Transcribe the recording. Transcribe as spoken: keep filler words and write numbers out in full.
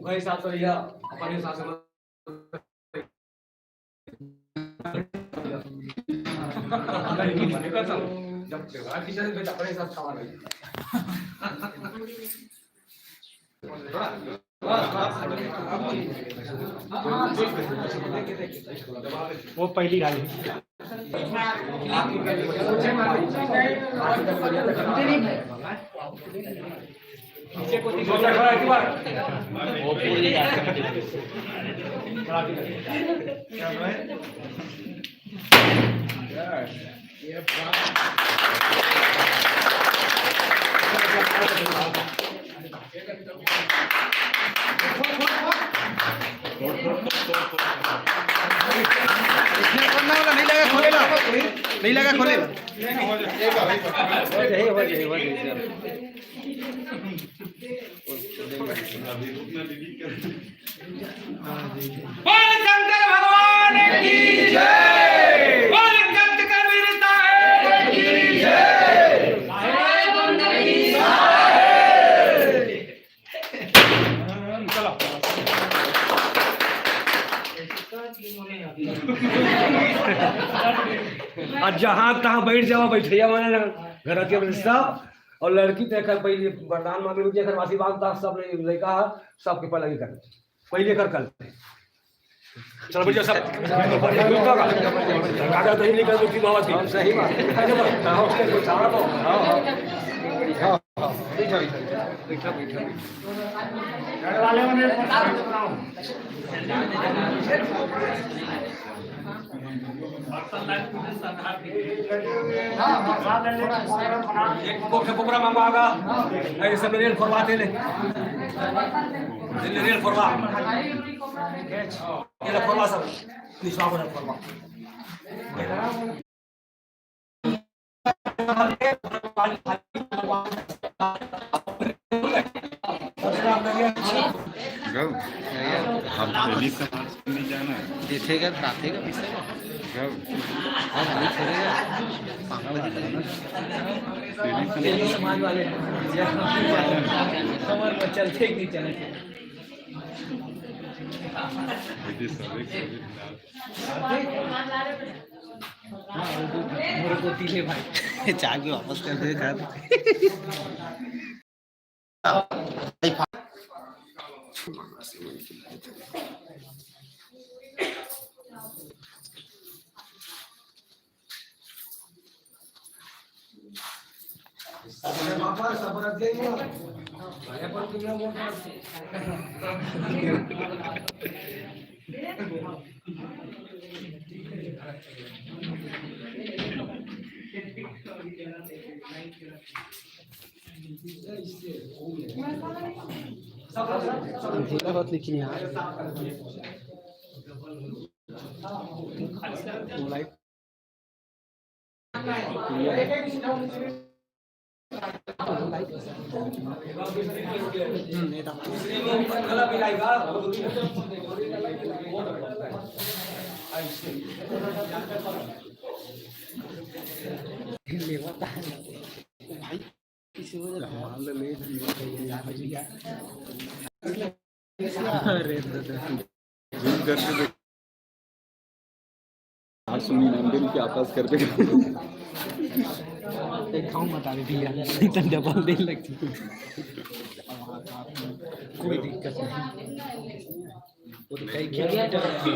ओकर हिसाब से भैया, अपन हिसाब से मत। जब व्यवहार की चले, फिर अपने हिसाब से खावा नहीं। वो पहली डाली। नहीं लगा खोले ना, नहीं लगा खोले ना। बोल शंकर भगवान की जय। बोल संत कबीर साहेब की जय। आज जहां तहां बैठ जावा, बैठैया माने ना, घर के सब। और लड़की तो एकर पहले वरदान मांगे, एकर आशीर्वाद दास सब लड़का सबके पहले कर। पहले कर कल। चल भैया सब। काका तो ही निकल, मुक्ति बाबा की। सही बात है। एक कुकरा मंगवागा। अरे सब रेल खोलवाते ले। रेल खोलवा। ये खोलवा सब। निशा को खोलवा। गौ, हम दिल्ली से मार्च में नहीं जाना है। देखेगा, राखेगा, पीसेगा। गौ। हम नहीं छोड़ेगा। पागल आदमी है ना। दिल्ली से तेरी समाज वाले। कमर में चलते कि नहीं चलते। दीदी, सभी, सभी। मोर को तीले भाई। चाबी वापस कर दे, खा दे। अंधेरा होत लेकिन यार। अरे दादा। जूम करके देख। आज सुनी नंदन की आपस कर दे। एक खाऊं बता दे भैया, नहीं तो डबल दे लगती। कोई दिक्कत नहीं। वो तो कई किलोमीटर है।